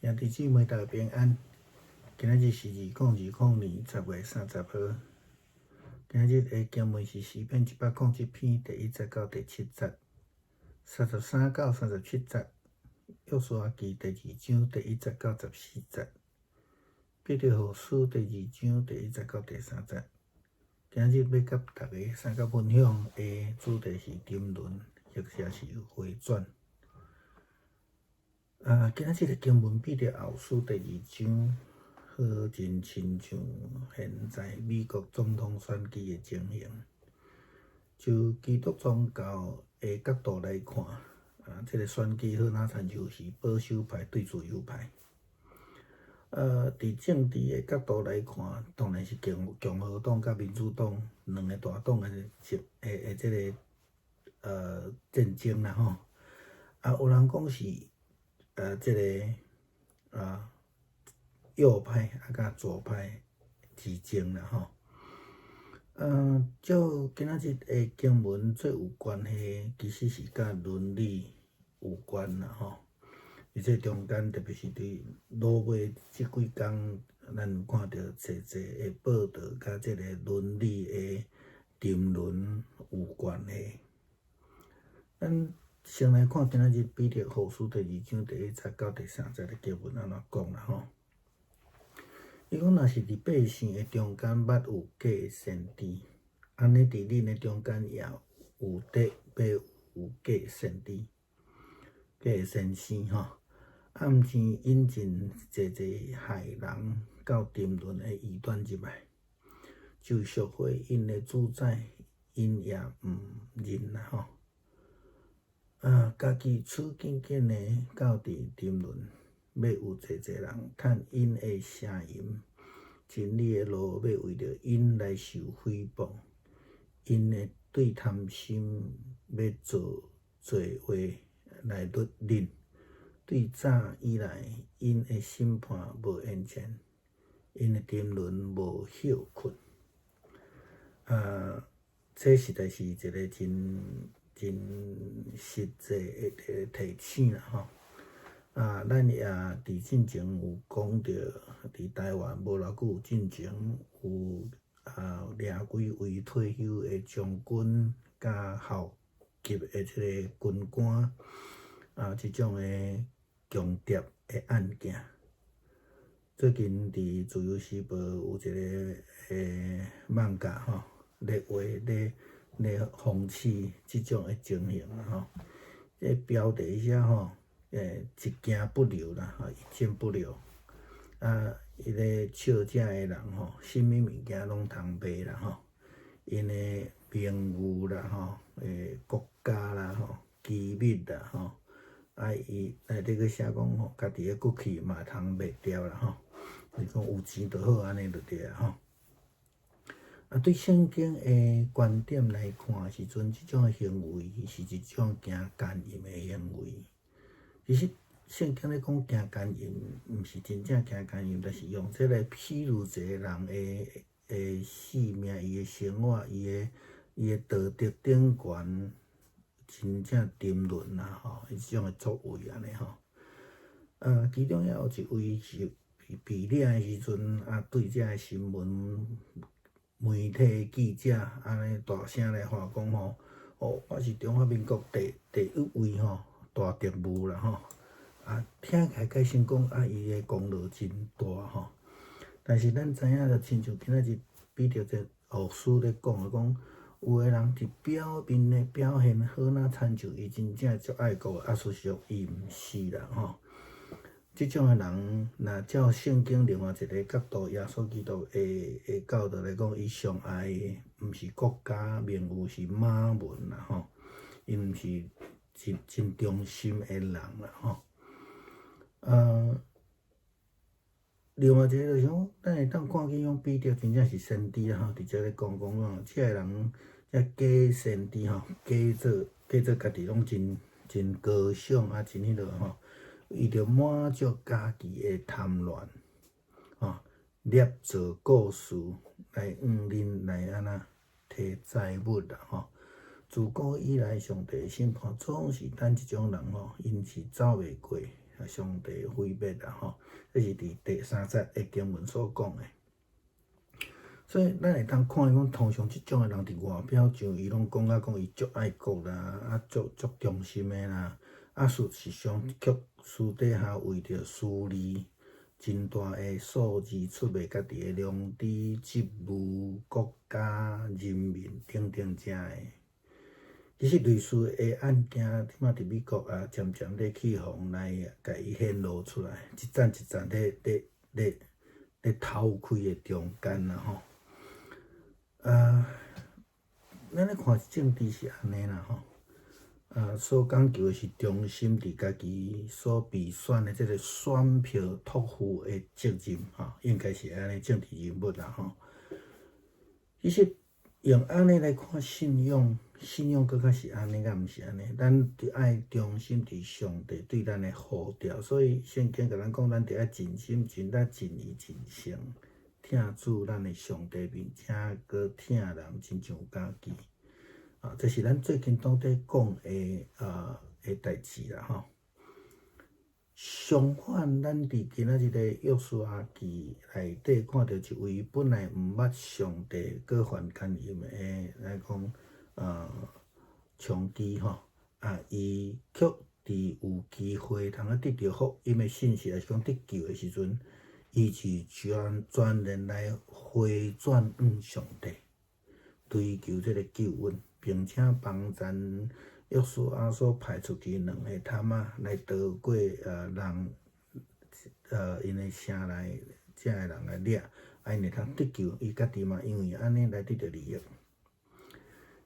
兄弟姊妹，大家平安。今仔日是2020年10月30號。今仔日的經文是詩篇107篇第一節到第七節，33到37節。約書亞記第二章第一節到14節。彼得後書第二章第一節到第三節。今仔日欲佮大家相佮分享的主題是沉淪，或者是回轉。啊，今仔日的經文彼得後書第二章，好真親像現在美國總統選舉的情形。就基督宗教的角度來看，啊，這個選舉好若親像是保守派對自由派。佇政治的角度來看，當然是共和黨佮民主黨兩个大黨的的的這个戰爭啦吼。啊，有人講是這个右派啊佮左派之爭啦吼。照今仔日的經文最有關係，其實是佮倫理有關啦吼。佇這中間，特別是佇落尾這幾工，咱有看著濟濟的報導，佮這个倫理的沉淪有關係。咱先來看今仔日彼得後書第二章第一節到第三節的經文按怎講啦吼。伊講，若是佇百姓的中間捌有假先知，按呢佇恁的中間也有得欲有假先知、假先生吼。暗時引真濟濟害人到沉淪的異端入來，就贖回𪜶的主宰，𪜶也毋認啦吼。啊，家己處緊緊的到佇沉淪，欲有濟濟人趁𪜶的邪淫，真理的路欲為著𪜶來受誹謗，𪜶的對貪心欲造罪話來律恁。對早以來，𪜶的審判無延前，𪜶的沉淪無歇睏。啊，這實在是一个真真實際的一个提醒啦吼。啊，咱也佇進前有講著，佇台灣無偌久進前有掠幾位退休的將軍佮校級的這个軍官啊，這種的強盜的案件。最近佇自由時報有一个網架吼，咧畫咧咧諷刺這種的情形啦吼。這標題寫吼，一件不留啦，吼，一件不留。啊，伊咧笑遮的人吼，啥物物件攏通賣啦吼，𪜶的名譽啦吼，國家啦吼，機密啦吼，啊，伊內底閣寫講吼，家己的骨氣嘛通賣掉啦吼，是講有錢就好按呢就對啊吼。啊，對聖經的觀點來看時陣，這種行為是一種行姦淫的行為。其實聖經咧講行姦淫，毋是真正行姦淫，但是用這來譬喻一个人的性命、伊的生活、伊的道德頂懸，真正沉淪啦吼，伊這種的作為按呢吼。啊，其中也有一位是被掠的時陣，啊，對這个新聞媒體記者按呢大聲來話講吼，哦，我是中華民國第一位吼大特務啦吼。啊，聽起來解成講啊，伊的功勞真大吼。但是咱知影，就親像今仔日彼得這後書咧講的講，有的人佇表面的表現好若親像伊真正足愛國，啊，事實上伊毋是啦吼。這種的人，若照聖經另外一个角度，耶穌基督的教導來講，伊上愛的毋是國家名譽，是瑪門啦吼。伊毋是真真忠心的人啦吼。另外一个就是講，咱會當看見講彼得真正是先知啦吼，直接咧講講講，這个人這假先知吼，假做家己攏真真高尚啊，真彼落吼。為著滿足家己的貪戀，吼，捏造故事來向恁來按怎提財物啦吼。自古以來，上帝審判總是等這種人吼，𪜶是走袂過，上帝毀滅啦吼。這是佇第三節的經文所講的。所以咱會當看講，通常這種的人佇外表上，伊攏講啊講伊足愛國啦，啊足足忠心的啦，啊事實上卻私底下為著私利，真大的數字出賣家己的良知、職務、國家、人民等等遮的。其實類似的案件，這馬佇美國也漸漸咧去予來共伊顯露出來，一層一層咧咧咧咧偷開的中間啦吼。啊，咱咧看政治是按呢啦吼，啊，所講求的是忠心佇家己所被選的這个選票託付的責任吼，應該是按呢政治人物啦吼。其實用按呢來看信仰，信仰閣較是按呢，敢毋是按呢？咱著愛忠心佇上帝對咱的呼召，所以聖經共咱講，咱著愛盡心、盡力、盡意、盡性。疼主咱的上帝，並且閣疼人，親像家己。啊，這是咱最近當咧講的啊的代誌啦吼。相反，咱佇今仔日的約書亞記內底看著一位本來毋捌上帝，閣犯姦淫的來講，娼妓吼，啊，伊卻佇有機會通啊得著福音的信息，抑是講得救的時陣，伊是全全然來回轉向上帝，追求這个救恩，並且幫贊約書亞所派出去兩个探馬來逃過人𪜶的城內遮的人來掠，啊，𪜶會通得救，伊家己嘛因為按呢來得著利益。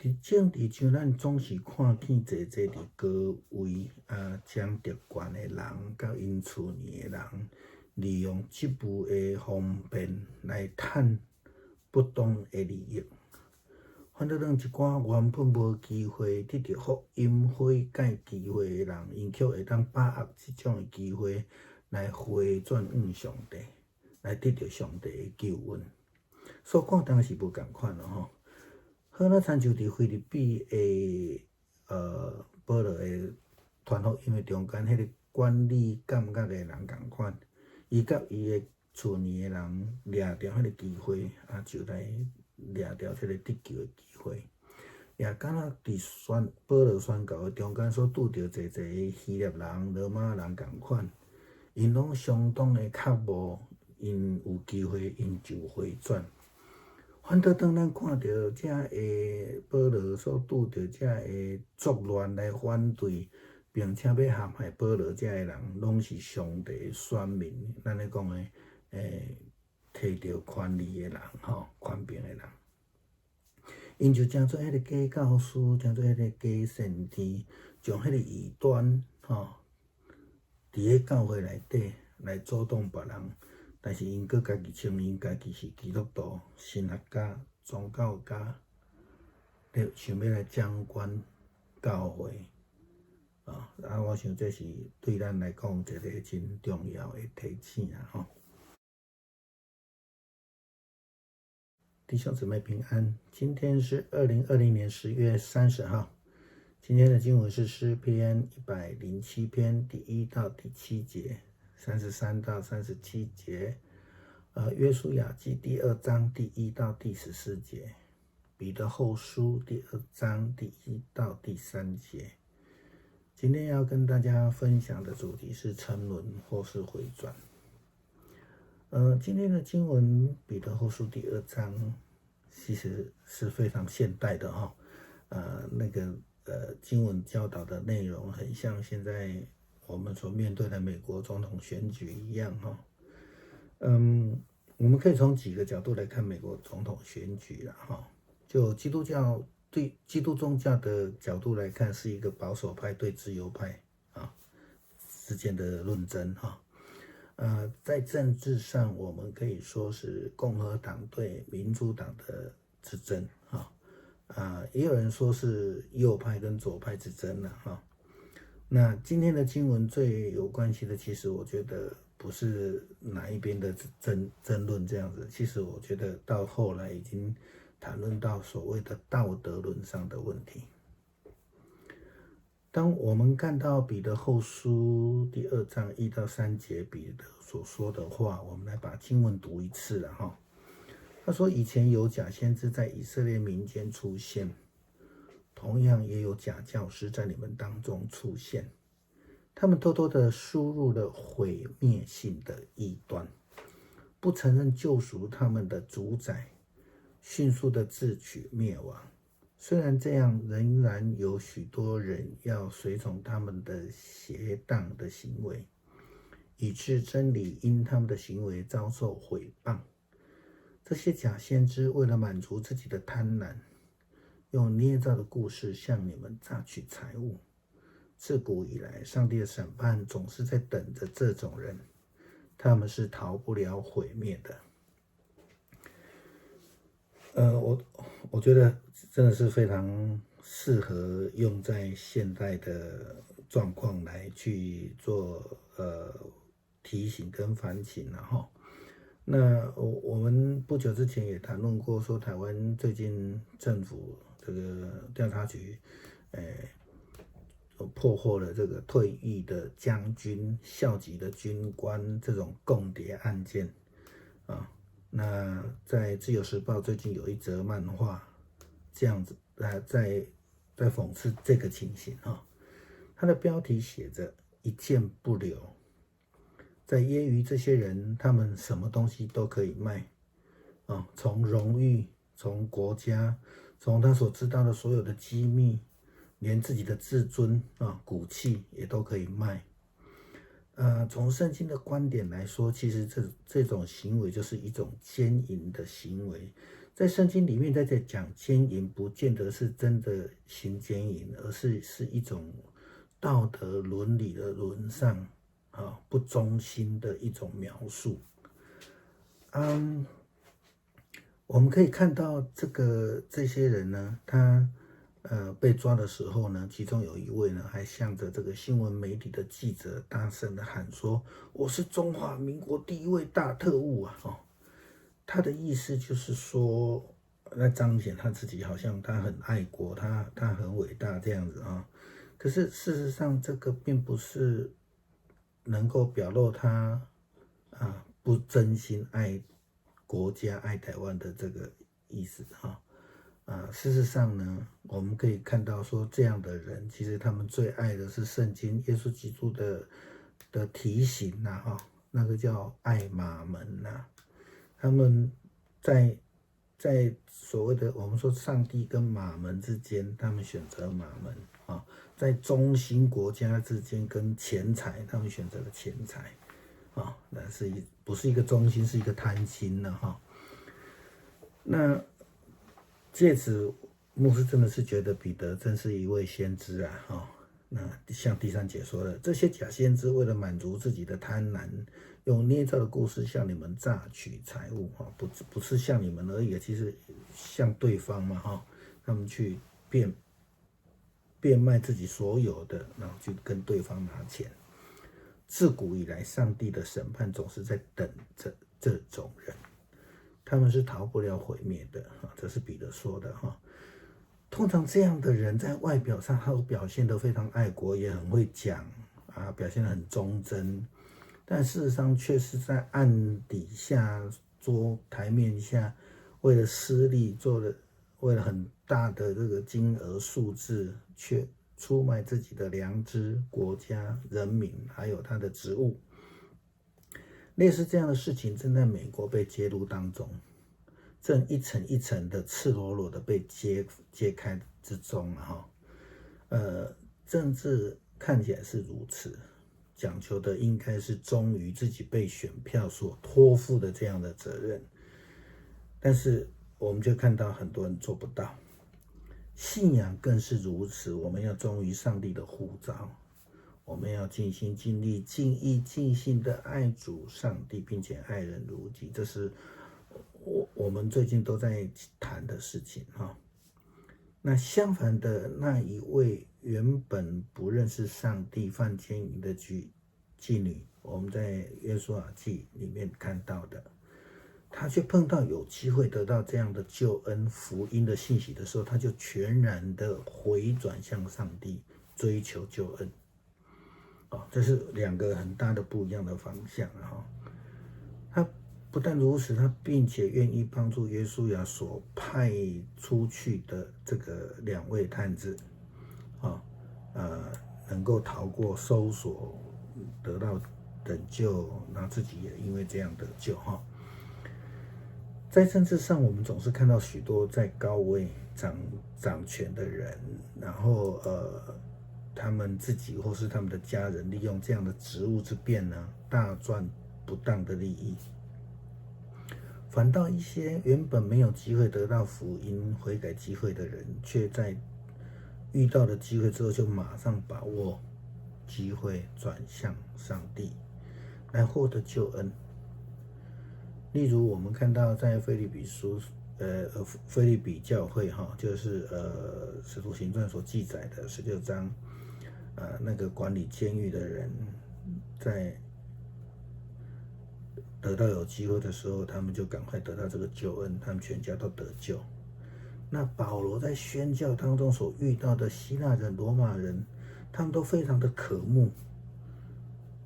佇政治上，咱總是看見濟濟佇高位啊掌著權的人，佮𪜶厝內的人，利用職務的方便來趁不當的利益。反倒當一寡原本無機會得著福音悔改機會的人，𪜶卻會當把握這種的機會來回轉向上帝，來得著上帝的救恩。所看當然是無仝款囉吼。好，咱親像佇腓立比的保羅的傳福音的中間，彼个管理監獄的人仝款，伊佮伊的厝內的人掠著彼个機會，啊，就來掠著這个得救的機會。也敢若佇宣保羅宣教的中間所拄著濟濟的希臘人、羅馬人仝款，𪜶攏相當的渴慕，𪜶有機會，𪜶就回轉。反倒當咱看著遮个保羅所拄著遮个作亂來反對，並且欲陷害保羅遮个人，攏是上帝的選民，咱咧講的，提著權利的人，吼，權柄的人，𪜶就成做彼个假教師，成做彼个假先知，將彼个異端，吼，佇咧教會內底來阻擋別人。但是𪜶閣家己稱𪜶家己是基督徒、神學家、宗教家，咧想欲來掌管教會，啊！啊，我想這是對咱來講一个真重要的提醒啊！吼。弟兄姊妹平安，今天是2020年10月30號。今天的經文是詩篇107篇第1到第7節，33到37節。約書亞記第二章第1到第14節，彼得後書第二章第1到第3節。今天要跟大家分享的主題是沉淪或是回轉。今天的經文彼得後書第二章，其實是非常現代的哈。那個經文教導的內容很像現在我們所面對的美國總統選舉一樣哈。我們可以從幾個角度來看美國總統選舉啦哈。就基督教對基督宗教的角度來看，是一個保守派對自由派啊之間的論爭哈。在政治上，我們可以說是共和黨對民主黨的之爭哈。啊，也有人說是右派跟左派之爭了哈。那今天的經文最有關係的，其實我覺得不是哪一邊的爭論這樣子，其實我覺得到後來已經談論到所謂的道德論上的問題。當我們看到彼得後書第二章1到3節彼得所說的話，我們來把經文讀一次了哈。他說：以前有假先知在以色列民間出現，同樣也有假教師在你們當中出現。他們偷偷的輸入了毀滅性的異端，不承認救贖他們的主宰，迅速的自取滅亡。雖然這樣，仍然有許多人要隨從他們的邪蕩的行為，以致真理因他們的行為遭受毀謗。這些假先知為了滿足自己的貪婪，用捏造的故事向你們榨取財物。自古以來，上帝的審判總是在等着這種人，他們是逃不了毀滅的。我覺得真的是非常適合用在現代的狀況來去做提醒跟反省了哈。那我們不久之前也談論過，說台灣最近政府這個調查局，破獲了這個退役的將軍、校級的軍官這種共諜案件啊。那在《自由時報》最近有一則漫畫，這樣子來在諷刺這個情形哈。它的標題寫着“一件不留”，在揶揄這些人，他們什麼東西都可以賣啊，從榮譽、從國家、從他所知道的所有的機密，連自己的自尊啊、骨氣也都可以賣。從聖經的觀點來說，其實這種行為就是一種姦淫的行為。在聖經裡面，在這講姦淫，不見得是真的行姦淫，而是一種道德倫理的淪喪啊，不忠心的一種描述。嗯，我們可以看到這些人呢，他被抓的時候呢，其中有一位呢，還向着這個新聞媒體的記者大聲的喊說：“我是中華民國第一位大特務啊！”哦，他的意思就是說，來彰顯他自己好像他很愛國，他很偉大這樣子啊。可是事實上，這個並不是能夠表露他啊不真心愛國家、愛台灣的這個意思哈。啊，事實上呢，我們可以看到說，這樣的人其實他們最愛的是聖經耶穌基督的提醒吶，哈，那個叫愛瑪門吶。他們在所謂的我們說上帝跟瑪門之間，他們選擇瑪門啊，在忠心國家之間跟錢財，他們選擇了錢財啊，那是一不是一個忠心，是一個貪心了哈。那借此，牧師真的是覺得彼得真是一位先知啊！哈，那像第三節說的，這些假先知為了滿足自己的貪婪，用捏造的故事向你們榨取財物，哈，不是向你們而已，其實向對方嘛，哈，他們去變賣自己所有的，然後去跟對方拿錢。自古以來，上帝的審判總是在等着這種人。他們是逃不了毀滅的，哈，這是彼得說的，哈。通常這樣的人在外表上，他會表現得非常愛國，也很會講啊，表現得很忠貞，但事實上卻是在暗底下做台面下，為了私利做了，為了很大的這個金額數字，卻出賣自己的良知、國家、人民，還有他的職務。類似這樣的事情正在美國被揭露當中，正一層一層的赤裸裸的被揭開之中哈。政治看起來是如此，講求的應該是忠於自己被選票所托付的這樣的責任，但是我們就看到很多人做不到。信仰更是如此，我們要忠於上帝的呼召。我們要盡心盡力、盡意盡性的愛主上帝，並且愛人如己，這是我們最近都在談的事情哈。那相反的，那一位原本不認識上帝、犯姦淫的妓女，我們在約書亞記裡面看到的，他卻碰到有機會得到這樣的救恩福音的信息的時候，他就全然的回轉向上帝，追求救恩。哦，這是兩個很大的不一樣的方向哈。他不但如此，他並且願意幫助約書亞所派出去的這個兩位探子，啊，能夠逃過搜索，得到拯救，那自己也因為這樣得救哈。在政治上，我們總是看到許多在高位掌權的人，然後他們自己或是他們的家人利用這樣的職務之便呢，大賺不當的利益。反倒一些原本沒有機會得到福音悔改機會的人，卻在遇到了機會之後，就馬上把握機會轉向上帝，來獲得救恩。例如，我們看到在腓立比書，腓立比教會哈，就是使徒行傳所記載的16章，那個管理監獄的人，在得到有機會的時候，他們就趕快得到這個救恩，他們全家都得救。那保羅在宣教當中所遇到的希臘人、羅馬人，他們都非常的渴慕。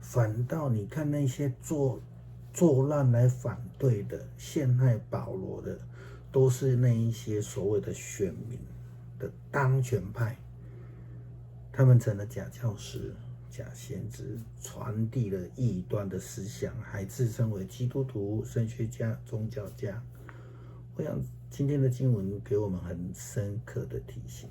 反倒你看那些作亂來反對的、陷害保羅的，都是那一些所謂的選民的當權派，他們成了假教師、假先知，傳遞了異端的思想，還自稱為基督徒、神學家、宗教家。我想今天的經文給我們很深刻的提醒。